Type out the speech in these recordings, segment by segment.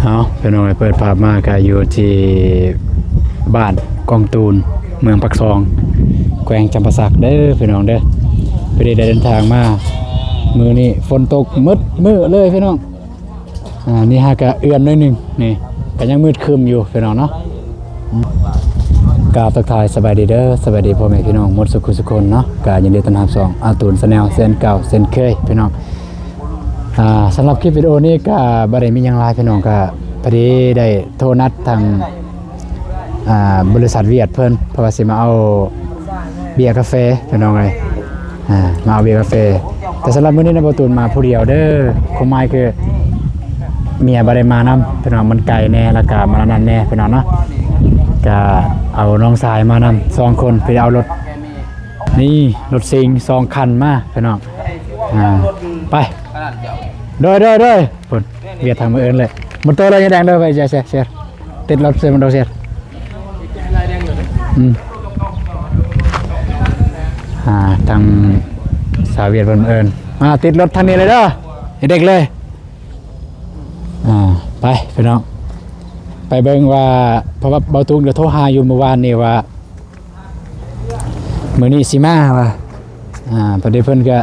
ເອົາ ພີ່ນ້ອງເອີຍ ເປີດພາບມາກະຢູ່ທີ່ບ້ານກອງຕູນ ເມືອງປາກຊ່ອງ ແຂວງຈຳປາສັກເດີພີ່ນ້ອງເດີ. ພໍດີໄດ້ເດີນທາງມາ ມື້ນີ້ຝົນຕົກໝົດມື້ເລີຍພີ່ນ້ອງ. ອ່າ ນີ້ຫາກະເອືອນໜ້ອຍໜຶ່ງ ນີ້ກະຍັງມືດຄຶ້ມຢູ່ພີ່ນ້ອງເນາະ. ກາບທັກທາຍສະບາຍດີເດີ ສະບາຍດີພໍ່ແມ່ພີ່ນ້ອງໝົດສຸກຄູ່ສຸກຄົນເນາະ. ກະຍິນດີຕ້ອນຮັບຊ່ອງອາຕູນ Channel ເຊັ່ນເກົ່າເຊັ່ນເຄີຍພີ່ນ້ອງ. ອ່າ ສຳລັບຄລິບວິດີໂອນີ້ກະບໍ່ໄດ້ມີຫຍັງຫຼາຍພີ່ນ້ອງ ກະພໍດີໄດ້ໂທນັດທາງ ອ່າ ບໍລິສັດຫວຽດເພິ່ນ ເພາະວ່າຊິມາເອົາເບຍກາເຟພີ່ນ້ອງເອີຍ. ອ່າ ມາເອົາເບຍກາເຟ ແຕ່ສຳລັບມື້ນີ້ນະ ບ່າວຕູນມາຜູ້ດຽວເດີ. ຄວາມໝາຍຄືເມຍບໍ່ໄດ້ມານຳພີ່ນ້ອງ ມັນໄກແດ່ ແລ້ວກະມັນອັນນັ້ນແດ່ພີ່ນ້ອງເນາະ. ກະເອົານ້ອງຊາຍມານຳສອງຄົນ ເພື່ອເອົາລົດ ນີ້ລົດຊິງສອງຄັນມາພີ່ນ້ອງ. ອ່າ ໄປ ໂດຍ ໂດຍ ໂດຍ. ພຸ້ນ ຫວຽດທາງມາເອີ້ນເລີຍ ມອເຕີເລີຍ ແດງເດີ. ໄປ ເຊຍ ເຊຍ ເຊຍ ຕິດລົດເຊຍ ມອເຕີເຊຍ. ອືມ ອ່າ ທາງສາວຫວຽດເພິ່ນມາເອີ້ນ ມາຕິດລົດທາງນີ້ເລີຍເດີ ເດັກເລີຍ. ອ່າ ໄປພີ່ນ້ອງ ໄປເບິ່ງວ່າ ເພາະວ່າບ່າວຕຸງກໍໂທຫາຢູ່ມື້ວານນີ້ວ່າ ມື້ນີ້ຊິມາວ່າ ອ່າ ພໍດີເພິ່ນກະ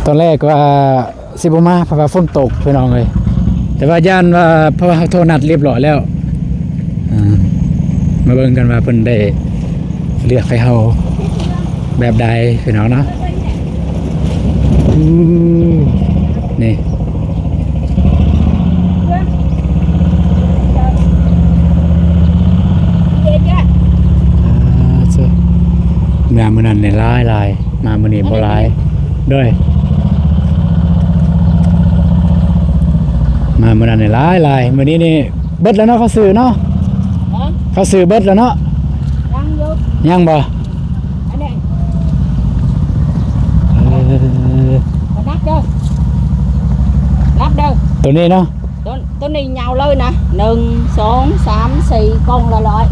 ຕອນແລກວ່າຊິບໍ່ມາ ເພາະວ່າຝົນຕົກພີ່ນ້ອງເອີຍ. ແຕ່ວ່າຢ້ານວ່າ ເພາະວ່າເຮົາໂທນັດລຽບຮ້ອຍແລ້ວ. ອ່າ ມາເບິ່ງກັນວ່າເພິ່ນໄດ້ເລືອກໃຫ້ເຮົາແບບໃດພີ່ນ້ອງເນາະ. ອືມ ນີ້ ອ່າ ເຊີ ເມື່ອມື້ນັ້ນນີ້ຫຼາຍໆ ມາມື້ນີ້ບໍ່ຫຼາຍ. ໂດຍ ມາມື້ນັ້ນນີ້ຫຼາຍໆ ມື້ນີ້ນີ້ເບິດແລ້ວເນາະ ເຂົາຊື້ເນາະ. ຮະ? ເຂົາຊື້ເບິດແລ້ວເນາະ. ຍັງຢູ່ ຍັງບໍ່? ອັນນີ້ ເອີ ນັບເດີ ນັບເດີ ໂຕນີ້ເນາະ. ໂຕ ໂຕນີ້ຍາວເລີຍນະ ໜຶ່ງ ສອງ ສາມ ສີ່ ກອງລະຮ້ອຍ.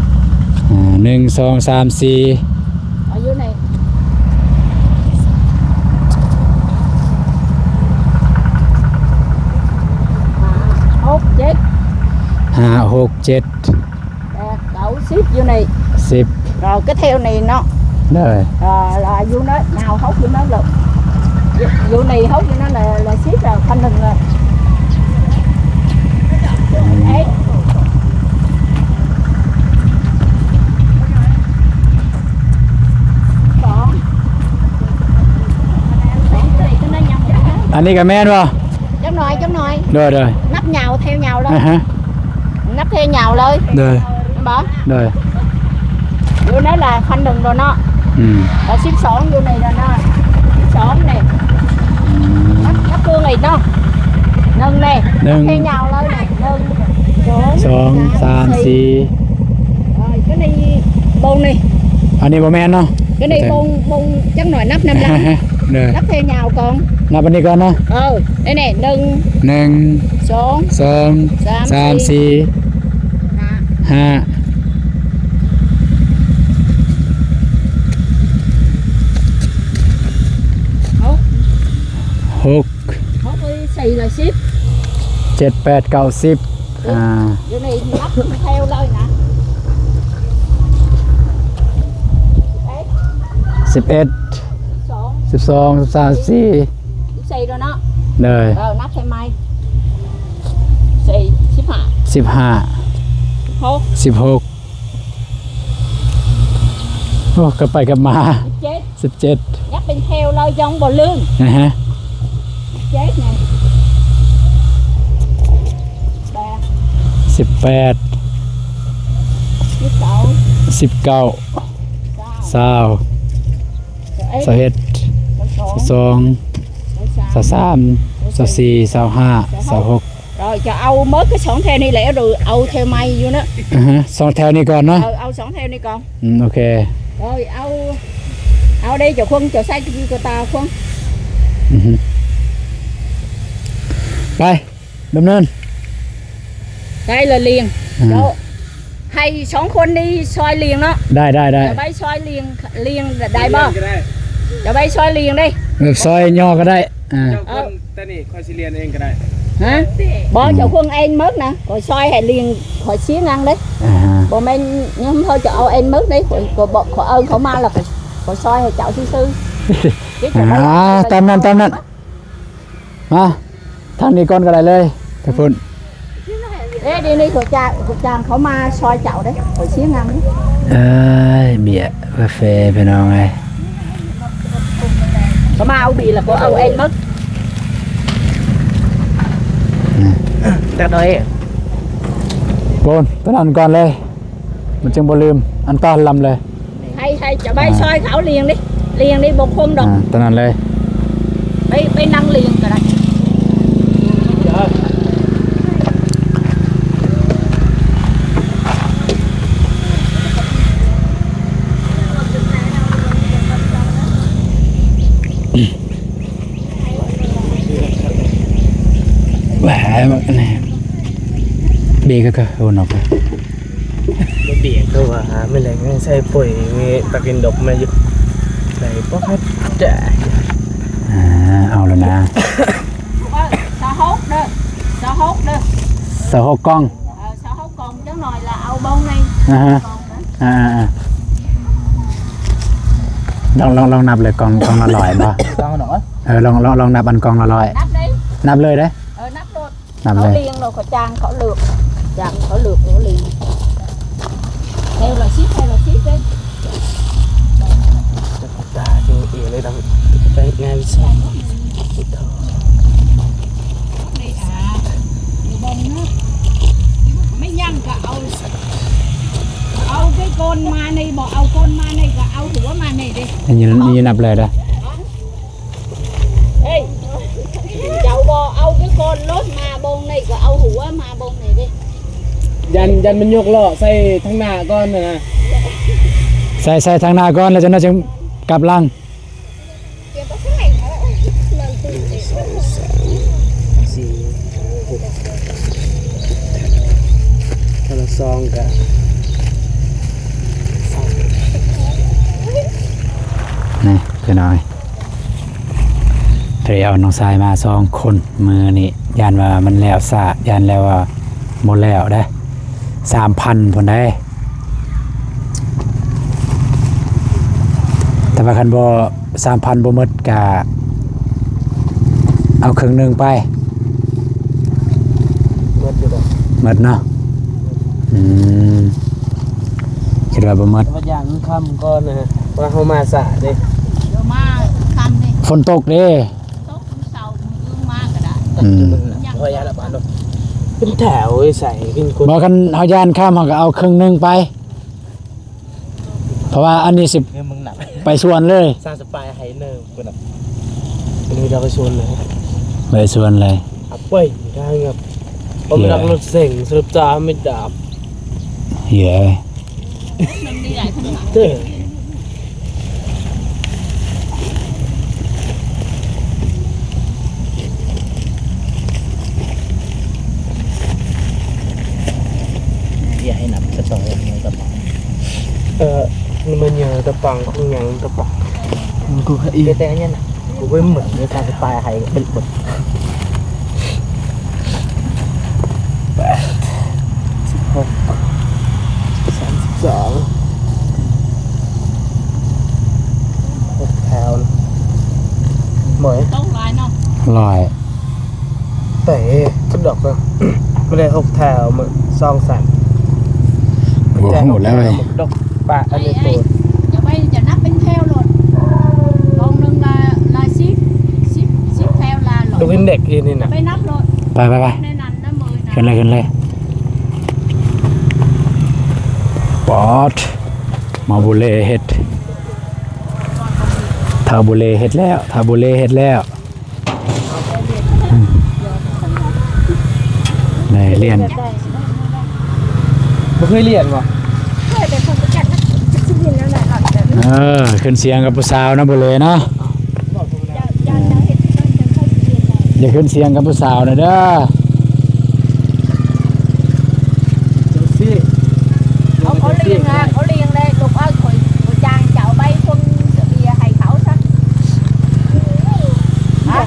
ອ່າ ໜຶ່ງ ສອງ ສາມ ສີ່ ອາຍຸນີ້ ຫ້າ ຫົກ ເຈັດ ຫ້າ ຫົກ ເຈັດ ແປດ ເກົ້າ ສິບ ຢູ່ນີ້ ສິບ ເອີ ກໍແຖວນີ້ເນາະ. ໂດຍ ເອີ ລະຢູ່ເນາະ ຍາວເຮົາຢູ່ນັ້ນລະ ຢູ່ນີ້ເຮົາຢູ່ນັ້ນລະ ລະສິບລະ ຄັນໜຶ່ງລະ ເອັດ ສອງ ອັນນີ້ກໍແມ່ນບໍ່? ຈັກໜ້ອຍ ຈັກໜ້ອຍ ໂດຍ ໂດຍ ນັບຍາວ ແຖວຍາວເລີຍ ອາຮະ ນັບແຖວຍາວເລີຍ ໂດຍ ແມ່ນບໍ່? ໂດຍ ຢູ່ນັ້ນລະຄັນໜຶ່ງໂດນເນາະ ອືມ ລະສິບສອງຢູ່ໃນນັ້ນນະ ສິບສອງນີ້ ອືມ ນັບ ນັບເບິ່ງອີກເນາະ ໜຶ່ງນີ້ ໜຶ່ງ ແຖວຍາວເລີຍນີ້ ໜຶ່ງ ສອງ ສາມ ສາມ ສີ່ ສີ່ ເອີ ກໍນີ້ບົງນີ້ ອັນນີ້ບໍ່ແມ່ນເນາະ ກໍນີ້ບົງ ບົງຈັກໜ້ອຍ ນັບນຳຫຼັງ ເດີ ນັບແຖວຍາວກ່ອນ ນັບອັນນີ້ກ່ອນເນາະ ເອີ ນີ້ ນີ້ ໜຶ່ງ ໜຶ່ງ ສອງ ສອງ ສາມ ສາມ ສີ່ ສີ່ ຫ້າ ຫ້າ ຫົກ ຫົກ ຫົກ ສີ່ ລະສິບ ເຈັດ ແປດ ເກົ້າ ສິບ ອ່າ ຢູ່ໃນນັບແຖວເລີຍນະ ສິບເອັດ ສິບສອງ ສິບສາມ ສິບສີ່ ສິບສີ່ແລ້ວເນາະ ເດີ ເອີ ນັບໃສ່ໃໝ່ ສີ່ ສິບຫ້າ ສິບຫ້າ ສິບຫົກ ສິບຫົກ ໂອ້ ກັບໄປກັບມາ ສິບເຈັດ ສິບເຈັດ ຍັບເປັນແຖວເລີຍ ຍັງບໍ່ລືມ ອາຮະ ສິບເຈັດນີ້ ແປດ ສິບແປດ ສິບເກົ້າ ສິບເກົ້າ ຊາວ ຊາວ ຊາວເອັດ ຊາວສອງ ຊາວສາມ ຊາວສີ່ ຊາວຫ້າ ຊາວຫົກ ເອີ ຈະເອົາໝົດຄືສອງແຖວນີ້ແຫຼະ ຫຼືເອົາແຖວໃໝ່ຢູ່ເນາະ ອາຮະ ສອງແຖວນີ້ກ່ອນເນາະ ເອີ ເອົາສອງແຖວນີ້ກ່ອນ ອືມ ໂອເຄ ເອີ ເອົາ ເອົາໄດ້ເຈົ້າຄວງເຈົ້າໄຊກໍຕາຄວງ ອືຮຶ ໄປ ດຳເນີນ ໄດ້ລະລຽງ ອ່າ ເຈົ້າ ໃຫ້ສອງຄົນນີ້ຊ່ອຍລຽງເນາະ ໄດ້ ໄດ້ ໄດ້ ຈະໄປຊ່ອຍລຽງ ລຽງໄດ້ບໍ່? ຈະໄປຊ່ອຍລຽງເດ້ ແບບຊ່ອຍຍໍກໍໄດ້ ອ່າ ເຈົ້າຄົນ ເອີ ແຕ່ນີ້ຂ້ອຍຊິລຽນເອງກໍໄດ້ ຮະ? ບໍ່ ອືມ ເຈົ້າຄົງເອງໝົດນະ ຂ້ອຍຊອຍໃຫ້ລຽງ ຂ້ອຍເສຍຫຍັງເດ້. ອ່າ ບໍ່ແມ່ນຍາມເຮົາຈະເອົາເອງໝົດເດ້ ຂ້ອຍກໍບອກ ຂ້ອຍເອີ້ນເຂົາມາແລ້ວ ຂ້ອຍ ຂ້ອຍຊອຍໃຫ້ເຈົ້າຊື່ໆ. ອ່າ ຕາມນັ້ນ ຕາມນັ້ນ. ມາທາງນີ້ກ່ອນກໍໄດ້ເລີຍ ໄປພຸ້ນ. ເດ້ ດຽວນີ້ເຂົາຈ້າງ ເຂົາຈ້າງເຂົາມາຊ່ອຍເຈົ້າເດ້ ຂ້ອຍເສຍຫຍັງ. ເອີຍ ເບຍກາເຟພີ່ນ້ອງເອີຍ ເຂົາມາເອົາບີແລ້ວກໍເອົາເອງໝົດ. ອືມ ຈັກໜ້ອຍ ໂກນ ຕົວນັ້ນກ່ອນເລີຍ ມັນຈຶ່ງບໍ່ລືມ ອັນຕອນລຳເລີຍ. ໃຫ້ ໃຫ້ຈະໄປ ອ່າ ຊ່ອຍເຂົາລ້ຽງເດ້ ລ້ຽງເດ້ ບໍ່ຄົງດອກ. ອ່າ ຕົວນັ້ນເລີຍ ໄປ ໄປນັ່ງລ້ຽງກໍໄດ້. ແຫຼະ ບັກອັນນີ້ ເບກກະ ໂອ້ ນອກ ບໍ່ເບກ ຄືວ່າຫາແມ່ນແຫຼະ ໃສ່ປຸ໋ຍ ມີຕາກິນດົກມາຢູ່ ໄດ້ບໍ່ຄັບ ຈ້າ ອ່າ ເອົາແລ້ວນະ. ຊາວຫົກເດີ ຊາວຫົກເດີ ຊາວຫົກກ່ອງ. ເອີ ຊາວຫົກກ່ອງ ຈັກໜ້ອຍລະເອົາບ່ອນໃນ ອ່າຮະ ກ່ອງນະ ອ່າໆໆ ລອງ ລອງ ລອງນັບເລີຍ ກ່ອງ ກ່ອງລະຮ້ອຍບໍ່? ເອົາໜ້ອຍ ເອີ ລອງ ລອງ ລອງນັບອັນກ່ອງລະຮ້ອຍ ນັບເລີຍ ນັບເລີຍເດ້. ເອີ ນັບໂລດ ນັບເລີຍ ເອົາລຽງໂລດ ເຂົາຈ້າງເຂົາເລີກ ຈ້າງເຂົາເລີກ ເອົາລຽງ ໃຫ້ລະສິບ ໃຫ້ລະສິບເດ້. ຕາຢູ່ເອເລີຍ ຕ້ອງໄປງານສອບ ໄມ່ຍັງກໍເອົາ ເອົາໄປກ່ອນມາໃນ ບໍ່ເອົາກ່ອນມາໃນ ກໍເອົາຫົວມາໃນເດ້. ນີ້ ນີ້ນັບເລີຍເດີ. ເອີຍ ເຈົ້າບໍ່ເອົາຄືກ່ອນໂລດ ມາບ່ອນນີ້ກໍເອົາຫົວມາບ່ອນນີ້ເດ້. ຢ້ານ ຢ້ານມັນຍົກລໍ້ໃສ່ທາງໜ້າກ່ອນນະ. ໃສ່ ໃສ່ທາງໜ້າກ່ອນ ແລ້ວຈັ່ງນັ້ນຈຶ່ງກັບຫຼັງ. ໜຶ່ງ ສອງ ສາມ ສີ່ ຫົກ ຄົນລະສອງກະ ນີ້ ພີ່ນ້ອງ ໄດ້ເອົານ້ອງຊາຍມາສອງຄົນມື້ນີ້ ຢ້ານວ່າມັນແລ້ວຊ້າ ຢ້ານແລ້ວວ່າບໍ່ແລ້ວເດ້ ສາມພັນພຸ້ນໃດ໋. ແຕ່ວ່າຄັນບໍ່ ສາມພັນບໍ່ໝົດກະເອົາເຄິ່ງໜຶ່ງໄປ. ໝົດຢູ່ດອກ ໝົດເນາະ. ອືມ ຄິດວ່າບໍ່ໝົດ ວ່າຢ່າງຄ່ຳກ່ອນນະ ວ່າເຮົາມາຊ້າເດ້ ເດີ ມາຄ່ຳເດ້ ຝົນຕົກເດ້ ຕົກມື້ເຊົ້າ ມື້ອື່ນມາກໍໄດ້. ອືມ ເປັນແຖວໃສ່ເປັນຄົນ ບໍ່ ຄັນເຮົາຢ້ານຄ່ຳ ເຮົາກໍເອົາເຄິ່ງໜຶ່ງໄປ. ເພາະວ່າອັນນີ້ຊິ ເງິນມຶງໜັກ ໄປສວນເລີຍ ສາມສິບປາຍໃຫ້ເນີ ເພິ່ນນະ ອັນນີ້ເຮົາໄປສວນເລີຍ ໄປສວນເລີຍ ອັບເວີຍ ທາງແບບ ບໍ່ມີ ເອີ ລັກລົດເສັງ ສະຫຼຸບຈາມີດາບ ເອີ ມັນມີຫຼາຍຄົນ ເອີ. ເບຍໃຫ້ນັບສະຕອງເລີຍ ຕະປາງ ເອີ ນີ້ມັນຫຍັງ ຕະປາງ ຂອງຫຍັງ ຕະປາງ ມັນກູກະອີ ແຕ່ອັນນີ້ນະ ກູໄປໝົດ ສາມສິບປາຍໃຫ້ເປັນໝົດ ແປດ ສິບຫົກ ສາມສິບສອງ ຫົກແຖວ ໝົຍ ຕ້ອງຫຼາຍເນາະ ຫຼາຍ ແຕ່ ກະດອກ ບໍ່ໄດ້ຫົກແຖວ ມື້ສອງສາມ ບໍ່ຮູ້ແລ້ວເວີຍ ດອກປະອັນນີ້ໂຕ ຈະໄປ ຈະນັບເປັນແຖວໂລດ ກອງໜຶ່ງລະ ລະສິບ ສິບ ສິບແຖວລະໂລດ ດູເຫັນເດັກອີນີ້ນະ ໄປນັບໂລດ ໄປ ໄປ ໄປ ໃນນັ້ນນະເມີຍນະ ຂຶ້ນເລີຍ ຂຶ້ນເລີຍ ປອດ ມາບູເລເຮັດ ທ້າວບູເລເຮັດແລ້ວ ທ້າວບູເລເຮັດແລ້ວ. ໄດ້ລ້ຽນ ບໍ່ເຄີຍລ້ຽນບໍ່? ເຄີຍ ແຕ່ເຂົາບໍ່ຈັກນະ ຊິຫຼິ້ນແນວໃດເນາະ ເອີ ຂຶ້ນສຽງກັບຜູ້ສາວນະ ບໍ່ເລີຍເນາະ ຢ່າຂຶ້ນສຽງກັບຜູ້ສາວນະເດີ. ເຂົາ ເຂົາລ້ຽງນະ ເຂົາລ້ຽງໄດ້ ລູກເອີຍ ຂ້ອຍ ຂ້ອຍຈ້າງເຈົ້າໄປຄົນເສຍເບຍໃຫ້ເຂົາຊະ ຮະ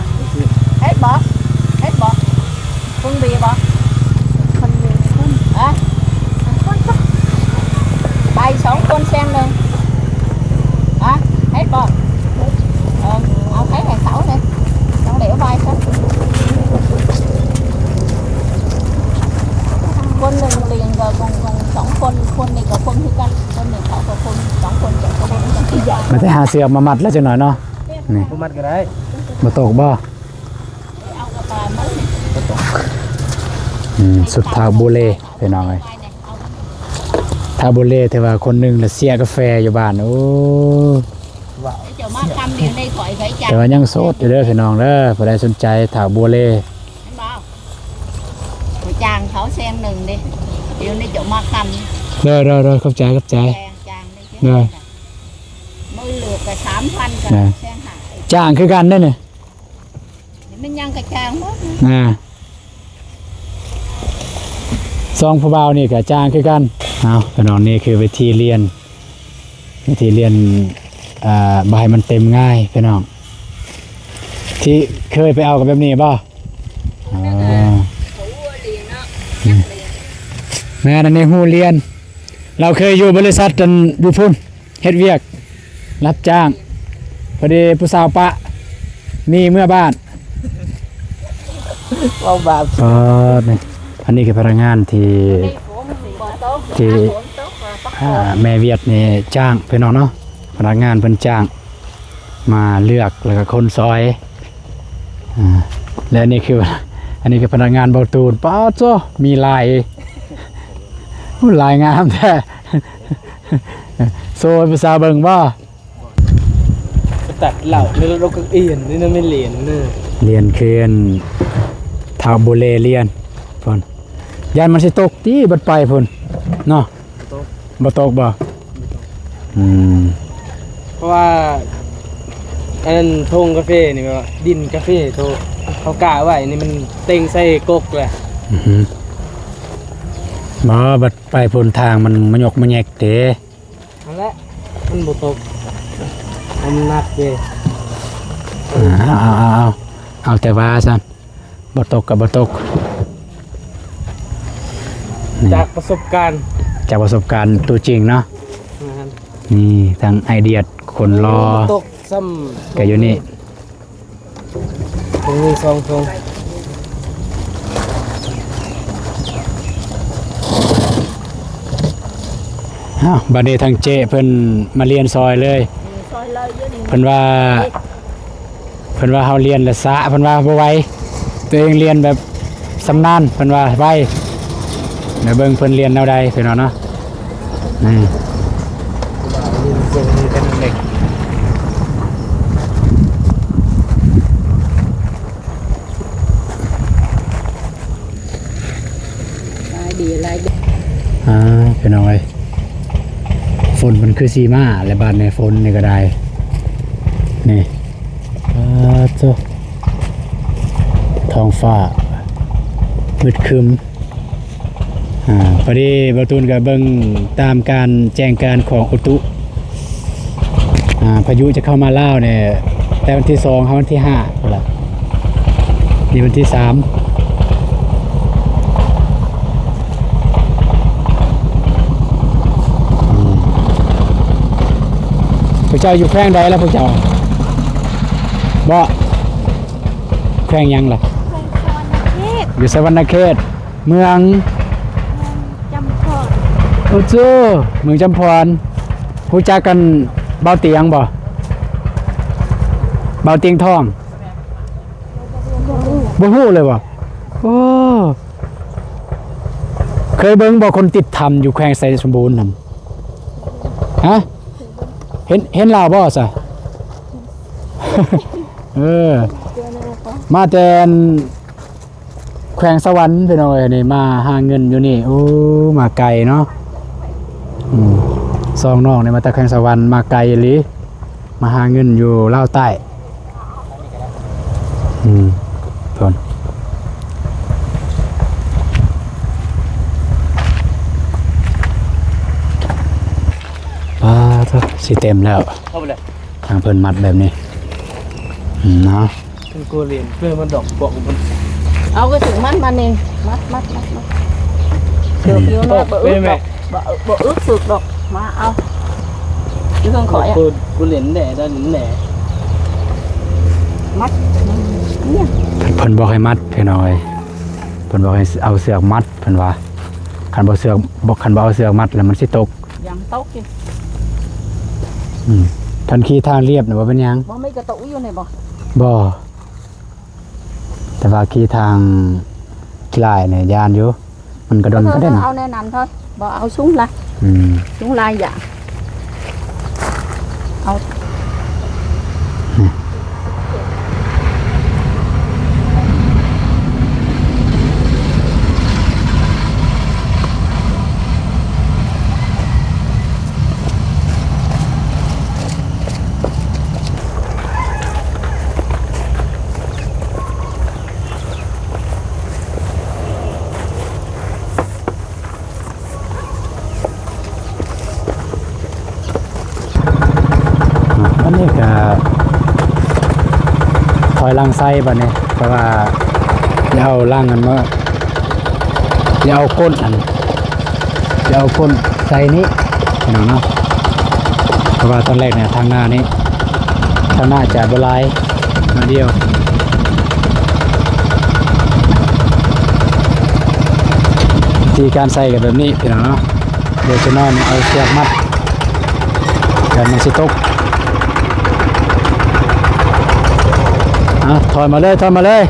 ເຮັດບໍ່ ເຮັດບໍ່? ສອງຄົນແສນໜຶ່ງ ຮະ ໃຫ້ບອກ ເອີ ເອົາໃຫ້ ໃຫ້ເຂົາເລີຍ ຕ້ອງໄດ້ເອົາໄວ້ຊະ ຄົນໜຶ່ງເລີຍກໍຄົງ ຄົງສອງຄົນ ຄົນນີ້ກໍຄົງຄືກັນ ຄົນນີ້ເຂົາກໍຄົງສອງຄົນ ເຈົ້າກໍຄົງ ມາແຕ່ຫາເຊືອກມາມັດແລ້ວຈັກໜ້ອຍເນາະ ນີ້ ບໍ່ມັດກໍໄດ້ ບໍ່ຕົກບໍ່? ອືມ ສຸດທ້າວບູເລ ພີ່ນ້ອງເອີຍ ທ້າວບູເລ ແຕ່ວ່າຄົນໜຶ່ງລະເສຍກາແຟຢູ່ບ້ານ ໂອ້ ເຈົ້າມາຄຳດຽວໃນຂ້ອຍໄປຈ້າ ແຕ່ວ່າຍັງໂສດຢູ່ເດີພີ່ນ້ອງເດີ ຜູ້ໃດສົນໃຈທ້າວບູເລ ແມ່ນບໍ່? ຂ້ອຍຈ້າງເຂົາແສນໜຶ່ງເດ້ ດຽວນີ້ເຈົ້າມາຄຳ ເດີໆໆ ຂອບໃຈ ຂອບໃຈ ຈ້າງເດີ ມື້ເຫຼືອກໍສາມພັນ ກໍແສນຫ້າ ຈ້າງຄືກັນເດ້ນີ້ ມັນຍັງກະຈ່າງໝົດ ອ່າ ສອງຜູ້ບ່າວນີ້ກະຈ່າງຄືກັນ ເອົາ ພີ່ນ້ອງ ນີ້ຄືວິທີລຽນ ວິທີລຽນ ອ່າ ບໍ່ໃຫ້ມັນເຕັມງ່າຍພີ່ນ້ອງ ທີ່ເຄີຍໄປເອົາກັນແບບນີ້ບໍ່? ອ່າ ແມ່ນ ອັນນີ້ຮູ້ລຽນ ລາວເຄີຍຢູ່ບໍລິສັດ ອັນ ຢູ່ພຸ້ນ ເຮັດວຽກຮັບຈ້າງ ພໍດີຜູ້ສາວປະ ໜີເມືອບ້ານ ເວົ້າບາບ ເອີ ນີ້ ອັນນີ້ຄືພະນັກງານທີ່ ທີ່ ອ່າ ແມ່ວຽດນີ້ຈ້າງ ພີ່ນ້ອງເນາະ ພະນັກງານເພິ່ນຈ້າງ ມາເລືອກ ແລ້ວກໍຄົນຊອຍ ອ່າ ແລະ ອັນນີ້ຄື ອັນນີ້ຄືພະນັກງານເບົາຕູນ ປາດໂທ້ ມີຫຼາຍ ໂອ້ ຫຼາຍງາມແທ້ ໂຊໃຫ້ຜູ້ສາວເບິ່ງບໍ່? ໄປຕັດເຫຼົ້າໃນລົດ ລົດກັກອຽນນີ້ນະ ແມ່ນຫຼຽນເດີ ຫຼຽນຄືອັນທ້າວບູເລຫຼຽນພຸ້ນ ຢ້ານມັນຊິຕົກຕິ ບັດໄປພຸ້ນເນາະ ບໍ່ຕົກ ບໍ່ຕົກບໍ່? ບໍ່ຕົກ ອືມ ເພາະວ່າ ອັນນັ້ນທົ່ງກາເຟນີ້ ແບບວ່າດິນກາເຟໂຕ ເຂົາກະໄວ້ນີ້ ມັນເຕັງໃສ່ກົກແຫຼະ ອືຮຶ ບໍ່ ບັດໄປພຸ້ນທາງມັນມະຍົກມະແຍກເດ້ ຫັ້ນແຫຼະ ມັນບໍ່ຕົກ ມັນໜັກເດ້ ອ່າ ເອົາ ເອົາ ເອົາ ເອົາ ເອົາແຕ່ວ່າຊັ້ນ ບໍ່ຕົກກໍບໍ່ຕົກ ຈາກປະສົບການ ຈາກປະສົບການຕົວຈິງເນາະ ແມ່ນ ນີ້ທັງໄອເດຍຄົນຫຼໍ່ ບໍ່ຕົກຊ້ຳ ກໍຢູ່ນີ້ ຕົງນີ້ສອງຕົງ ອ້າວ ບັດນີ້ທາງເຈ້ເພິ່ນມາລຽນຊອຍເລີຍ ເພິ່ນວ່າ ເພິ່ນວ່າເຮົາລຽນລະຊ້າ ເພິ່ນວ່າບໍ່ໄວ ຕົວເອງລຽນແບບຊຳນານ ເພິ່ນວ່າໄວ ແລ້ວເບິ່ງເພິ່ນລຽນແນວໃດ ພີ່ນ້ອງເນາະ ນີ້ ຫຼາຍດີ ຫຼາຍດີ ອ່າ ພີ່ນ້ອງເອີຍ ຝົນມັນຄືຊິມາແລ້ວ ບາດນີ້ຝົນນີ້ກໍໄດ້ ນີ້ ປາດໂທ້ ທ້ອງຟ້າມືດຄຶ້ມ ອ່າ ພໍດີບ່າວຕູນກໍເບິ່ງຕາມການແຈ້ງການຂອງອຸຕຸ ອ່າ ພາຍຸຈະເຂົ້າມາລາວນີ້ ແຕ່ວັນທີສອງຫາວັນທີຫ້າພຸ້ນລະ ນີ້ວັນທີສາມ ອືມ ພວກເຈົ້າຢູ່ແຂວງໃດລະພວກເຈົ້າ? ບໍ່ ແຂວງຫຍັງລະ? ແຂວງສະຫວັນນະເຂດ ຢູ່ສະຫວັນນະເຂດ ເມືອງ ເມືອງຈຳພອນ ໂອ້ໂຈ ເມືອງຈຳພອນ ຮູ້ຈັກກັນ ບ່າວຕຽງບໍ່? ບ່າວຕຽງທອງ ບໍ່ຮູ້ ບໍ່ຮູ້ເລີຍບໍ່? ໂອ້ ເຄີຍເບິ່ງບໍ່ຄົນຕິດຖ້ຳຢູ່ແຂວງໄຊສົມບູນຫັ້ນ? ຮະ? ເຫັນ ເຫັນລາວບໍ່ຊະ? ເອີ ມາແຕ່ອັນ ແຂວງສະຫວັນ ພີ່ນ້ອງເອີຍ ນີ້ມາຫາເງິນຢູ່ນີ້ ໂອ້ ມາໄກເນາະ ອືມ ສອງນ້ອງນີ້ມາແຕ່ແຂວງສະຫວັນ ມາໄກອີ່ຫຼີ ມາຫາເງິນຢູ່ລາວໃຕ້ ອືມ ພຸ້ນ ປາດໂທ້ ຊິເຕັມແລ້ວ ເຂົ້າໄປເລີຍ ທາງເພິ່ນມັດແບບນີ້ ອືມ ເນາະ ເພິ່ນກົວຫຼຽນ ເພື່ອມັນດອກປອກມັນ ເອົາກະຖືມັນມານີ້ ມັດ ມັດ ມັດ ມັດ ເສືອກຢູ່ເນາະ ບໍ່ອຶດດອກ ບໍ່ ບໍ່ອຶດສຶກດອກ ມາເອົາ ຢູ່ເທິງຂ້ອຍອະ ກູ ກູຫຼິ້ນແດ່ ດາຫຼິ້ນແດ່ ມັດ ເພິ່ນບອກໃຫ້ມັດ ພີ່ນ້ອງເອີຍ ເພິ່ນບອກໃຫ້ເອົາເຊືອກມັດ ເພິ່ນວ່າ ຄັນບໍ່ເຊືອກ ບໍ່ ຄັນບໍ່ເອົາເຊືອກມັດແລ້ວມັນຊິຕົກ ຢ້ານຕົກອີກ ອືມ ຄັນຂີ່ທາງລຽບນະບໍ່ເປັນຫຍັງ ບໍ່ມີກະຕຸຢູ່ນີ້ບໍ່? ບໍ່. ແຕ່ວ່າຂີ່ທາງຂີ້ຫຼ້າຍນີ້ຢ້ານຢູ່ ມັນກະດົນກະເດັນ ເອົາແນວນັ້ນເທີ ບໍ່ເອົາສູງຫຼາຍ ອືມ ສູງຫຼາຍຢ້ານ ເອົາ ອັນນີ້ກະຖອຍຫຼັງໃສ່ບາດນີ້ ເພາະວ່າຈະເອົາຫຼັງອັນມາ ຈະເອົາກົ້ນອັນ ຈະເອົາກົ້ນໃສ່ນີ້ພີ່ນ້ອງເນາະ ເພາະວ່າຕອນແລກນີ້ທາງໜ້ານີ້ ທາງໜ້າຈະບໍ່ຫຼາຍ ໜ້ອຍດຽວ ວິທີການໃສ່ກະແບບນີ້ພີ່ນ້ອງເນາະ ດຽວຈະນ້ອຍນີ້ເອົາເຊືອກມັດ ຢ້ານມັນຊິຕົກ ອ່ະ ຖອຍມາເລີຍ ຖອຍມາເລີຍ.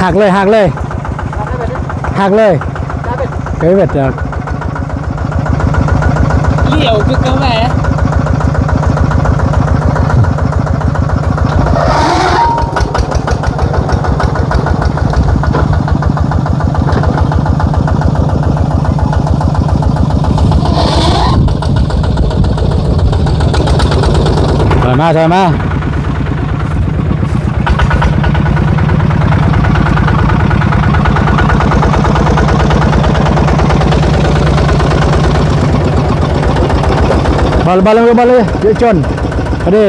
ຫັກເລີຍ ຫັກເລີຍ ຫັກເລີຍ ເອີ ແບບ ຫຼຽວຄືເກົ່າແຫຼະ ຖອຍມາ ຖອຍມາ. ບາດ ບາດເລີຍ ບາດເລີຍ ຢ່າຊົນ ພໍດີ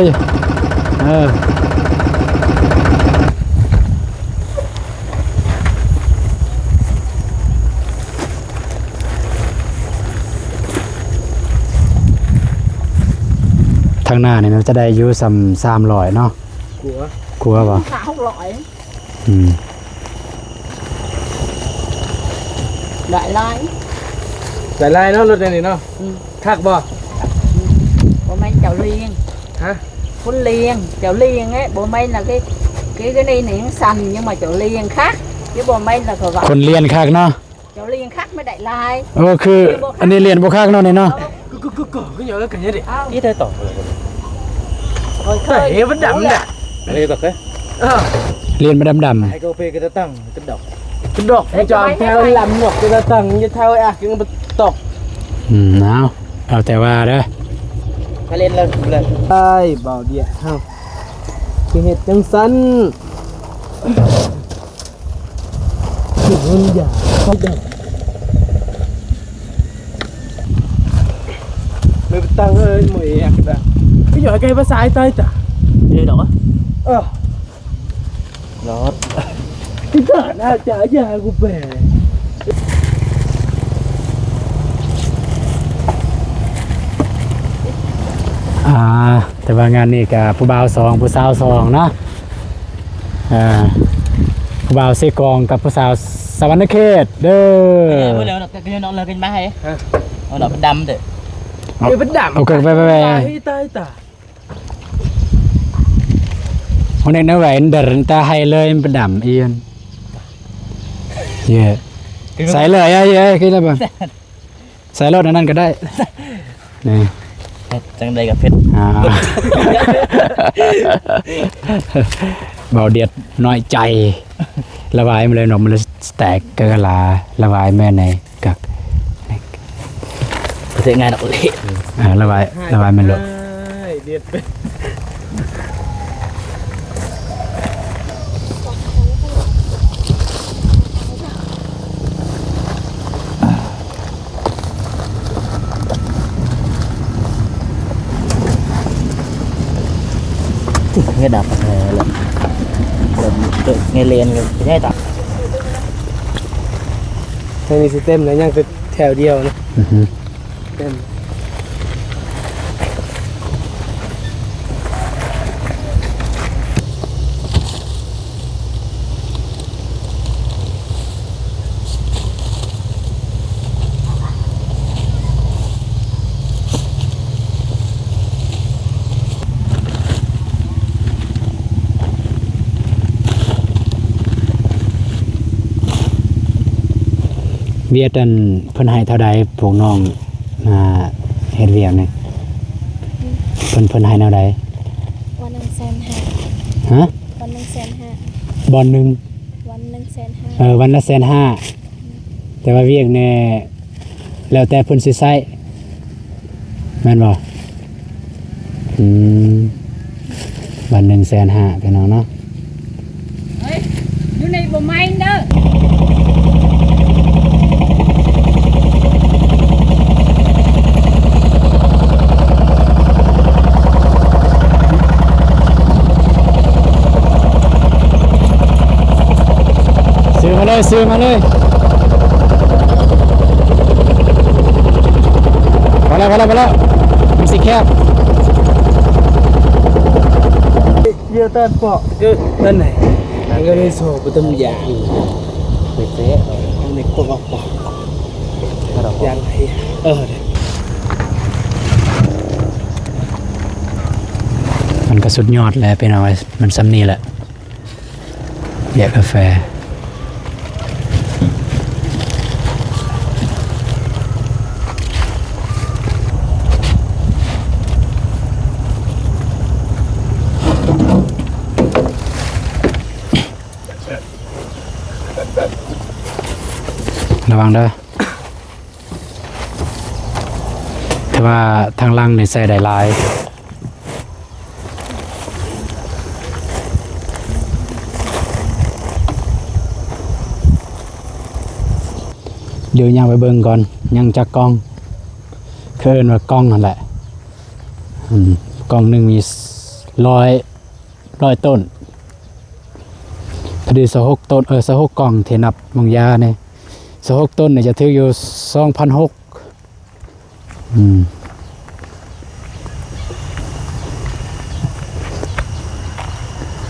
ເອີ. ທາງໜ້ານີ້ມັນຈະໄດ້ຢູ່ສ່ຳສາມຮ້ອຍເນາະ ກວ່າ ກວ່າບໍ່? ຫ້າຫົກຮ້ອຍ ອືມ ໄດ້ຫຼາຍ ໄດ້ຫຼາຍເນາະ ລົດແນວນີ້ເນາະ ອືມ ຄັກບໍ່? ອືມ ບໍ່ແມ່ນເຈົ້າລ້ຽງ ຮະ? ຄົນລ້ຽງ ເຈົ້າລ້ຽງເດ້ ບໍ່ແມ່ນລະ ຄື ຄື ຄືໃນນີ້ຍັງສັ່ນຢູ່ ມາເຈົ້າລ້ຽງຄັກ ຄືບໍ່ແມ່ນລະ ເຂົາວ່າ ຄົນລ້ຽງຄັກເນາະ ເຈົ້າລ້ຽງຄັກ ມາໄດ້ຫຼາຍ ໂອ້ ຄື ອັນນີ້ລ້ຽນບໍ່ຄັກເນາະນີ້ເນາະ ເອີ ກຶກໆໆ ຄືຫຍັງກັນນີ້ ເອົາ ອີ່ແທ້ຕໍ່ ໂອ້ຍ ເອີ ມັນດຳນະ ເອີ ເອີ ລ້ຽນມັນດຳໆ ໃຫ້ເຂົາເປກະຕະຕັງ ກະດອກ ກະດອກ ຈອມແຖວລຳນວກ ກະຕະຕັງ ຢູ່ແຖວອາກ ຍັງບໍ່ຕອກ ອືມ ເອົາ ເອົາແຕ່ວ່າເດີ ໃຫ້ຫຼິ້ນເລີຍ ເລີຍ ອ້າຍ ບ່າວດຽດເຮົາ ຄືເຮັດຈັ່ງຊັ້ນ? ເປັນເງິນຢາເຂົາເຈົ້າ ເລີຍໄປຕັ້ງເອີຍ ໝວຍແອກກະດາ ກະຢອຍໄກພາສາໄອ້ໃຕ້ຕາ ເອີ ດອກ ເອີ ລອດ ທີ່ຕາໜ້າຈາຢາກູແປ ອ່າ ແຕ່ວ່າງານນີ້ກະຜູ້ບ່າວສອງ ຜູ້ສາວສອງເນາະ ເອີ ຜູ້ບ່າວເຊກອງກັບຜູ້ສາວສະຫວັນນະເຂດເດີ ເອີ ເອົາດອກ ເອົາດອກ ເອົາດອກ ເອົາດອກດຳເດີ ເອົາດອກດຳ ໂອເຄ ໄປ ໄປ ໄປ ຕາຍ ຕາຍ ຕາຍ Hôm nay nó vậy đợt ta hay lên đậm yên. Yeah. ໃສ່ເລີຍ ເອີ ເອີ ຄືລະເບິ່ງ ໃສ່ໂລດ ອັນນັ້ນກະໄດ້ ນີ້ ເຮັດຈັ່ງໃດກະເຜັດ ອ່າ ເບົາດຽດນ້ອຍໃຈ ລະວາຍມັນເລີຍເນາະ ມັນເລີຍສະແຕັກກະລາ ລະວາຍແມ່ໃນ ກັກ ປະເທດງ່າຍດອກເລະ ອ່າ ລະວາຍ ລະວາຍແມ່ນໂລດ ເດັດ ເປັນ ເປັນ ເປັນ ເປັນ ເປັນ ເປັນ ເປັນ ເປັນ ເປັນ ເປັນ ເປັນ ເປັນ ເປັນ ເປັນ ເປັນ ເປັນ ເປັນ ເປັນ ເຫື່ອດັບ ເອີ ແລ້ວ ແລ້ວເລີນກໍຍ້າຍຕາມ. ທາງນີ້ຊິເຕັມແລ້ວ ຍັງແຕ່ແຖວດຽວນະ. ອືຮຶ ເຕັມ. ວຽດ ອັນ ເພິ່ນໃຫ້ເທົ່າໃດ ພວກນ້ອງ ອ່າ ເຮັດວຽກນີ້? ເພິ່ນ ເພິ່ນໃຫ້ແນວໃດ? ວັນໜຶ່ງແສນຫ້າ. ຮະ? ວັນໜຶ່ງແສນຫ້າ. ບ່ອນໜຶ່ງ? ວັນໜຶ່ງແສນຫ້າ. ເອີ ວັນລະແສນຫ້າ. ແຕ່ວ່າວຽກນີ້ແລ້ວແຕ່ເພິ່ນຊິໃຊ້ ແມ່ນບໍ່? ອືມ ວັນໜຶ່ງແສນຫ້າ ພີ່ນ້ອງເນາະ. ເຮີ້ຍ ຢູ່ໃນບໍ່ໄໝເດີ. ຊື້ມາເລີຍ ຊື້ມາເລີຍ. ພໍແລ້ວ ພໍແລ້ວ ພໍແລ້ວ ມັນຊິແຄບ. ເຍອະແຕ່ເປາະ ເອີ ນັ້ນແຫຼະ ມັນກໍໄດ້ໂຊບໍ່ຕ້ອງຢາກ ເປັນເຊ ເອົາໃນກົກອອກບໍ່ ຢາກໃຫ້ ເອີ ມັນກໍສຸດຍອດແຫຼະ ພີ່ນ້ອງເອີຍ ມັນສ່ຳນີ້ແຫຼະ. ວຽກກາແຟ ລະວັງເດີ. ແຕ່ວ່າທາງຫຼັງນີ້ໃຊ້ໄດ້ຫຼາຍ. ດຽວຍ່າງໄປເບິ່ງກ່ອນ ຍັງຈັກກ່ອງ ເຂົາເອີ້ນວ່າກ່ອງຫັ້ນແຫຼະ. ອືມ ກ່ອງໜຶ່ງມີຮ້ອຍ ຮ້ອຍຕົ້ນ ພໍດີຊາວຫົກຕົ້ນ ເອີ ຊາວຫົກກ່ອງທີ່ນັບໝົງຢານີ້ ຊາວຫົກຕົ້ນນີ້ຈະຖືກຢູ່ສອງພັນຫົກ. ອືມ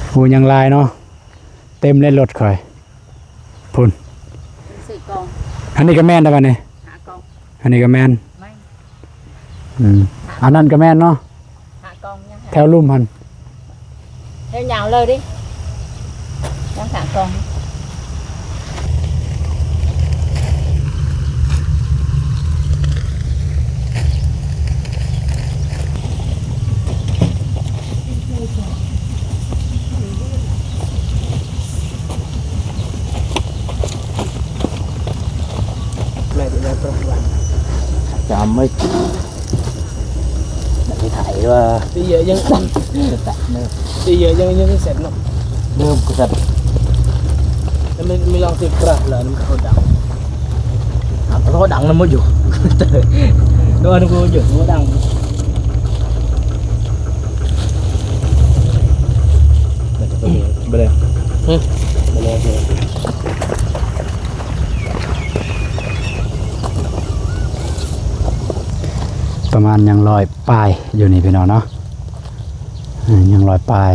ໂອ້ ຍັງຫຼາຍເນາະ ເຕັມເລີຍລົດຂ້ອຍພຸ້ນ. ສີ່ກ່ອງ ອັນນີ້ກໍແມ່ນແລ້ວບັດນີ້ ຫ້າກ່ອງ ອັນນີ້ກໍແມ່ນ ແມ່ນ. ອືມ ອັນນັ້ນກໍແມ່ນເນາະ ຫ້າກ່ອງຍັງ ແຖວລຸ່ມຫັ້ນ ແຖວຍາວເລີຍເດ້ ຍັງຫ້າກ່ອງ. ຈຳໄວ້ ໄປຖ່າຍວ່າ ເອີ ຍັງ ເອີ ຍັງ ຍັງເສັດເນາະ ເລີ່ມກໍສັດ ແລ້ວມັນມີລອງຕິດກຣາບແລ້ວມັນກໍດັງ ອ່າ ກໍດັງນຳໝົດຢູ່ ໂດນກູຢູ່ບໍ່ດັງ. ບໍ່ໄດ້ ບໍ່ໄດ້ ປະມານຍັງຮ້ອຍປາຍຢູ່ນີ້ພີ່ນ້ອງເນາະ ເອີ ຍັງຮ້ອຍປາຍ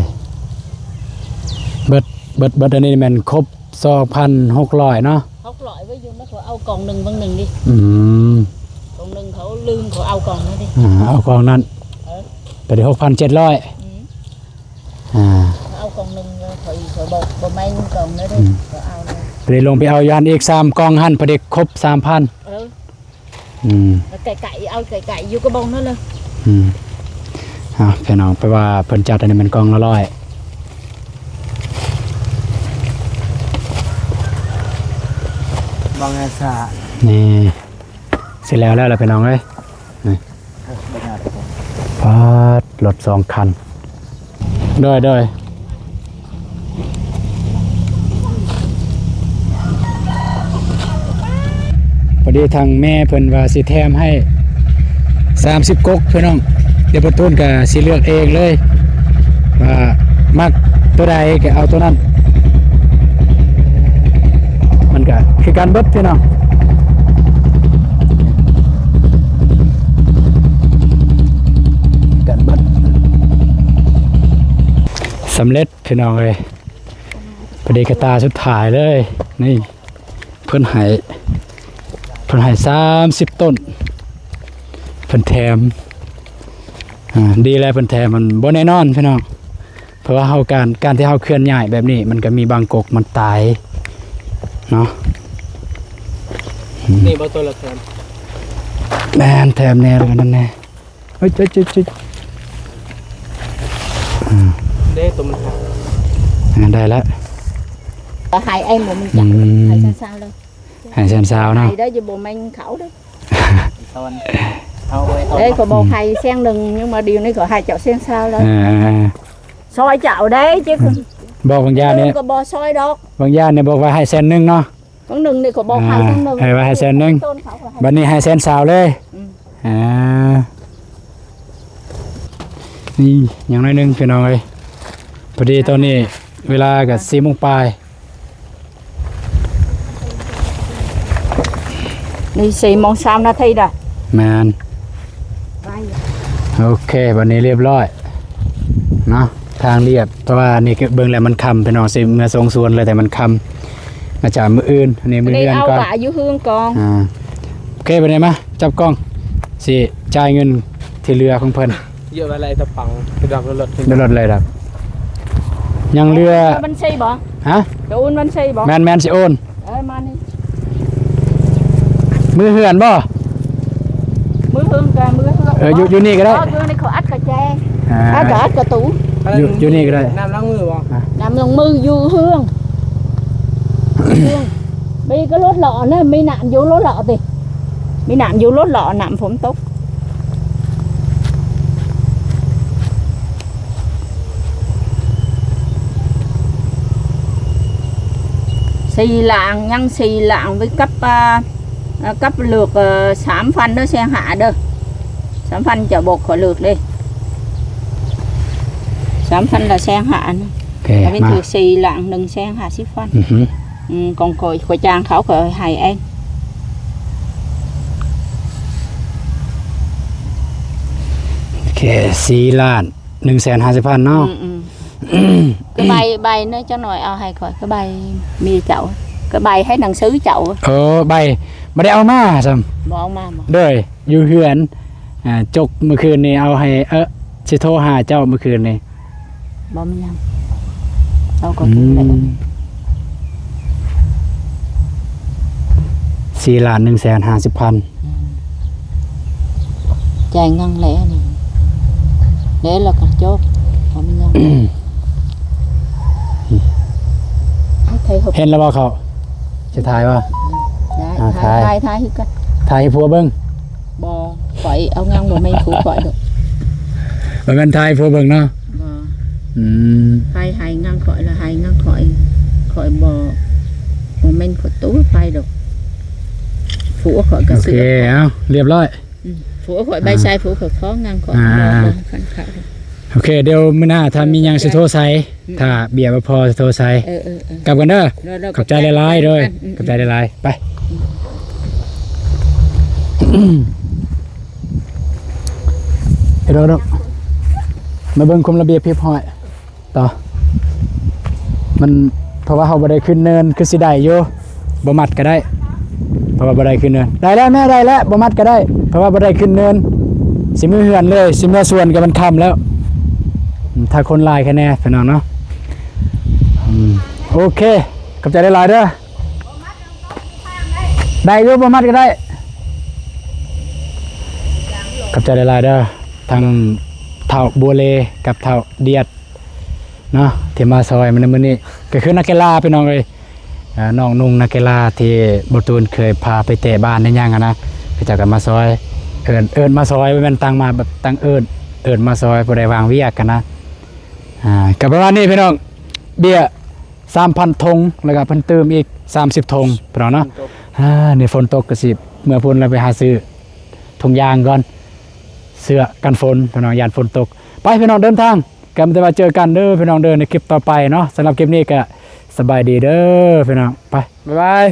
ເບິດ ເບິດ ເບິດອັນນີ້ແມ່ນຄົບສອງພັນຫົກຮ້ອຍເນາະ ຫົກຮ້ອຍໄວ້ຢູ່ນະ ເຂົາເອົາກ່ອງໜຶ່ງເບິ່ງໜຶ່ງດິ ອືມ ກ່ອງໜຶ່ງເຂົາລືມ ເຂົາເອົາກ່ອງນັ້ນດິ ອ່າ ເອົາກ່ອງນັ້ນ ເອີ ໄປໄດ້ຫົກພັນເຈັດຮ້ອຍ ອືມ ອ່າ ເອົາກ່ອງໜຶ່ງເລີຍ ຂ້ອຍ ຂ້ອຍບອກ ບໍ່ແມ່ນກ່ອງເລີຍເດ້ ອືມ ເຂົາເອົາເລີຍ ໄປໄດ້ລົງໄປເອົາຢູ່ຫັ້ນອີກສາມກ່ອງຫັ້ນ ພໍດີຄົບສາມພັນ ເອີ ອືມ ໃກ້ໆ ເອົາໃກ້ໆ ຢູ່ກະບອງນັ້ນເລີຍ ອືມ ເອົາ ພີ່ນ້ອງ ແປວ່າເພິ່ນຈັດອັນນີ້ແມ່ນກ່ອງລະຮ້ອຍ ບັງອາຊາ ນີ້ ຊິແລ້ວແລ້ວລະພີ່ນ້ອງເອີຍ ນີ້ ປາດ ລົດສອງຄັນ ໂດຍ ໂດຍ ພໍດີທາງແມ່ເພິ່ນວ່າຊິແຖມໃຫ້ສາມສິບກົກພີ່ນ້ອງ ດຽວປະຕູນກະຊິເລືອກເອງເລີຍ ວ່າມັກຕົວໃດກໍເອົາຕົວນັ້ນ ມັນກໍຄືກັນເບິດພີ່ນ້ອງ ຄືກັນເບິດ. ສຳເລັດພີ່ນ້ອງເອີຍ ພໍດີກະຕາສຸດທ້າຍເລີຍ ນີ້ ເພິ່ນໃຫ້ ເພິ່ນໃຫ້ສາມສິບຕົ້ນ ເພິ່ນແຖມ ອ່າ ດີແລ້ວເພິ່ນແຖມ ມັນບໍ່ແນ່ນອນພີ່ນ້ອງ ເພາະວ່າເຮົາ ການ ການທີ່ເຮົາເຄື່ອນຍ້າຍແບບນີ້ ມັນກໍມີບາງກົກມັນຕາຍເນາະ. ນີ້ບໍ່ ໂຕລະແຖມ ແມ່ນ ແຖມແດ່ ແລ້ວກໍນັ້ນແດ່. ເອີຍ ເອີຍ ເອີຍ ເອີຍ ອືມ ເດ້ ຕົວມັນຫັກ ອ່າ ໄດ້ລະ ກໍໃຫ້ໄອ້ໝູມັນຈັບ ອືມ ໃຫ້ຊາວໆເລີຍ ໃຫ້ຊາວໆເນາະ ໃຫ້ເດີ ຢ່າບໍ່ແມ່ນເຂົາເດີ ຕອນເອົາໄວ້ຕອນ ເອີຍ ກໍບອກໃຫ້ແສນໜຶ່ງ ຍັງມາດຽວນີ້ກໍໃຫ້ເຈົ້າແສນຊາວເລີຍ ເອີ ຊ່ອຍເຈົ້າໄດ້ ອືມ ບອກບາງຢ່າງນີ້ ກໍບໍ່ຊ່ອຍດອກ ບາງຢ່າງນີ້ບອກວ່າໃຫ້ແສນໜຶ່ງເນາະ ບາງໜຶ່ງນີ້ກໍບອກໃຫ້ ອ່າ ແສນໜຶ່ງ ເອີ ວ່າໃຫ້ແສນໜຶ່ງ ຕົ້ນເຂົາກໍໃຫ້ ບັດນີ້ໃຫ້ແສນຊາວເລີຍ ອືມ ອ່າ ນີ້ ຍັງໜ້ອຍໜຶ່ງພີ່ນ້ອງເອີຍ ພໍດີຕອນນີ້ເວລາກໍສີ່ໂມງປາຍ ນີ້ສີ່ໂມງຊາວນາທີດະ ແມ່ນ ໂອເຄ ບັດນີ້ລຽບລ້ອຍເນາະ ທາງລຽບ ເພາະວ່ານີ້ເບິ່ງແລ້ວມັນຄ່ຳ ພີ່ນ້ອງ ຊິເມືອສົ່ງສວນເລີຍ ແຕ່ມັນຄ່ຳ ອາດຈະມື້ອື່ນ ອັນນີ້ມື້ເຮືອນກ່ອນ ຢູ່ເຮືອນກ່ອນ ອ່າ ໂອເຄ ບັດນີ້ມາຈັບກ້ອງ ຊິຈ່າຍເງິນທີ່ເຫຼືອຂອງເພິ່ນ ເຍອະໄວ້ໄລ່ຕະປັງ ໄປດັບລົດ ລົດເລີຍດັບ ຍັງເຫຼືອ ບັນຊີບໍ່ ຮະ ຈະໂອນບັນຊີບໍ່ ແມ່ນໆ ຊິໂອນ ເອີ ມານີ້ ມືເຮືອນບໍ່ ມືເຮືອນກໍມືເຮືອນ ເອີ ຢູ່ ຢູ່ນີ້ກໍໄດ້ ເອີ ຢູ່ນີ້ເຂົາອັດກະແຈ ອ່າ ອັດກະ ອັດກະຕູ ຢູ່ ຢູ່ນີ້ກໍໄດ້ ນ້ຳລ້າງມືບໍ່ ອ່າ ນ້ຳລ້າງມືຢູ່ເຮືອນ ເຮືອນ ມີກໍລົດເລາະນະ ມີນ້ຳຢູ່ລົດເລາະຕິ ມີນ້ຳຢູ່ລົດເລາະ ນ້ຳຝົນຕົກ ສີ່ລ້ານ ຍັງສີ່ລ້ານໄວ້ກັບ ອ່າ ກັບເລີກ ເອີ ສາມພັນເດີ ແສນຫ້າເດີ ສາມພັນ ເຈົ້າບອກຂ້ອຍເລີກເດ້ ສາມພັນລະແສນຫ້າ ອັນ ໂອເຄ ອັນນີ້ຖືກສີ່ລ້ານ ໜຶ່ງແສນຫ້າສິບພັນ ອືຮຶ ອືມ ຂອງຂ້ອຍ ຂ້ອຍຈ້າງເຂົາ ຂ້ອຍໃຫ້ເອງ ໂອເຄ ສີ່ລ້ານ ໜຶ່ງແສນຫ້າສິບພັນເນາະ ອືມໆ ກໍໃບ ໃບໜ້ອຍ ຈັກໜ້ອຍເອົາໃຫ້ຂ້ອຍ ກໍໃບເມຍເຈົ້າ ກໍໃບໃຫ້ໜັງສືເຈົ້າ ເອີ ໃບ ບໍ່ໄດ້ເອົາມາຊ້ຳ ບໍ່ເອົາມາບໍ່ ໂດຍ ຢູ່ເຮືອນ ອ່າ ຈົກມື້ຄືນນີ້ເອົາໃຫ້ ເອີ ຊິໂທຫາເຈົ້າມື້ຄືນນີ້ ບໍ່ມີຫຍັງ ເຮົາກໍ ອືມ ຄືໄດ້ ສີ່ລ້ານໜຶ່ງແສນຫ້າສິບພັນ ອືມ ຈ່າຍຫຍັງແລ້ວນີ້ ແລ້ວລະກໍຈົບ ບໍ່ມີຫຍັງ ເຫັນແລ້ວບໍ່ເຂົາ ຊິຖ່າຍບໍ່ ໄດ້ ອ່າ ຖ່າຍ ຖ່າຍ ຖ່າຍ ຖ່າຍຄືກັນ ຖ່າຍໃຫ້ຜົວເບິ່ງ ບໍ່ ຂ້ອຍເອົາຫຍັງ ບໍ່ແມ່ນຜູ້ຂ້ອຍດອກ ບໍ່ແມ່ນຖ່າຍໃຫ້ຜົວເບິ່ງເນາະ ບໍ່ ອືມ ໃຜໃຫ້ຫຍັງຂ້ອຍລະໃຫ້ຫຍັງຂ້ອຍ ຂ້ອຍບໍ່ ບໍ່ແມ່ນຂ້ອຍຕູ້ໃຜດອກ ຜົວຂ້ອຍກໍ ໂອເຄ ເຊື່ອ ເອົາ ລຽບລ້ອຍ ອືມ ຜົວຂ້ອຍໄປໃສ ອ່າ ຜົວຂ້ອຍຂໍຫຍັງຂ້ອຍ ອ່າ ບໍ່ ບໍ່ຄັນເຂົາ ໂອເຄ ດຽວມື້ໜ້າຖ້າມີຫຍັງຊິໂທໃສ່ ອືມ ຖ້າເບຍບໍ່ພໍຊິໂທໃສ່ ເອີໆໆ ກັບກັນເດີ ເດີໆ ຂອບໃຈຫຼາຍໆ ເດີ ອືມໆ ຂອບໃຈຫຼາຍໆ ໄປ ເອີ ດອກໆ ມາເບິ່ງຄຸມລະບຽບຮຽບຮ້ອຍ ຕໍ່ ມັນ ເພາະວ່າເຮົາບໍ່ໄດ້ຂຶ້ນເນີນ ຄືຊິໄດ້ຢູ່ ບໍ່ມັດກໍໄດ້ ເພາະວ່າບໍ່ໄດ້ຂຶ້ນເນີນ ໄດ້ແລ້ວແມ່ ໄດ້ແລ້ວ ບໍ່ມັດກໍໄດ້ ເພາະວ່າບໍ່ໄດ້ຂຶ້ນເນີນ ຊິມືເຮືອນເລີຍ ຊິເມືອສວນກໍມັນຄ່ຳແລ້ວ ອືມ ຖ້າຄົນຫຼາຍແຄ່ແນ່ພີ່ນ້ອງເນາະ ອືມ ໂອເຄ ຂອບໃຈຫຼາຍໆເດີ ໄດ້ຢູ່ ບໍ່ມັດກໍໄດ້ ຂອບໃຈຫຼາຍໆເດີ ທັງທ້າວບົວເລກັບທ້າວດຽດ ເນາະ ທີ່ມາຊ່ອຍໃນມື້ນີ້ ກໍຄືນັກກິລາພີ່ນ້ອງເອີຍ ເອີ ນ້ອງນຸ່ງນັກກິລາທີ່ບໍ່ຕູນເຄີຍພາໄປເຕະບານໃນຫຍັງຫັ້ນນະ ເຂົາເຈົ້າກໍມາຊ່ອຍ ເອີ້ນ ເອີ້ນມາຊ່ອຍ ບໍ່ແມ່ນຕັ້ງມາແບບຕັ້ງເອີ້ນ ເອີ້ນມາຊ່ອຍ ຜູ້ໃດວ່າງວຽກຫັ້ນນະ ອ່າ ກໍປະມານນີ້ພີ່ນ້ອງ ເບ້ຍສາມພັນຖົງ ແລ້ວກໍເພິ່ນຕື່ມອີກສາມສິບຖົງພີ່ນ້ອງເນາະ ອ່າ ນີ້ຝົນຕົກກໍຊິເມືອພຸ້ນແລ້ວໄປຫາຊື້ຖົງຢາງກ່ອນ ເສື້ອກັນຝົນພີ່ນ້ອງ ຢ້ານຝົນຕົກ ໄປພີ່ນ້ອງເດີນທາງ ກໍມີແຕ່ວ່າເຈີກັນເດີພີ່ນ້ອງເດີ ໃນຄລິບຕໍ່ໄປເນາະ. ສຳລັບຄລິບນີ້ກໍສະບາຍດີເດີພີ່ນ້ອງ ໄປ ບາຍບາຍ.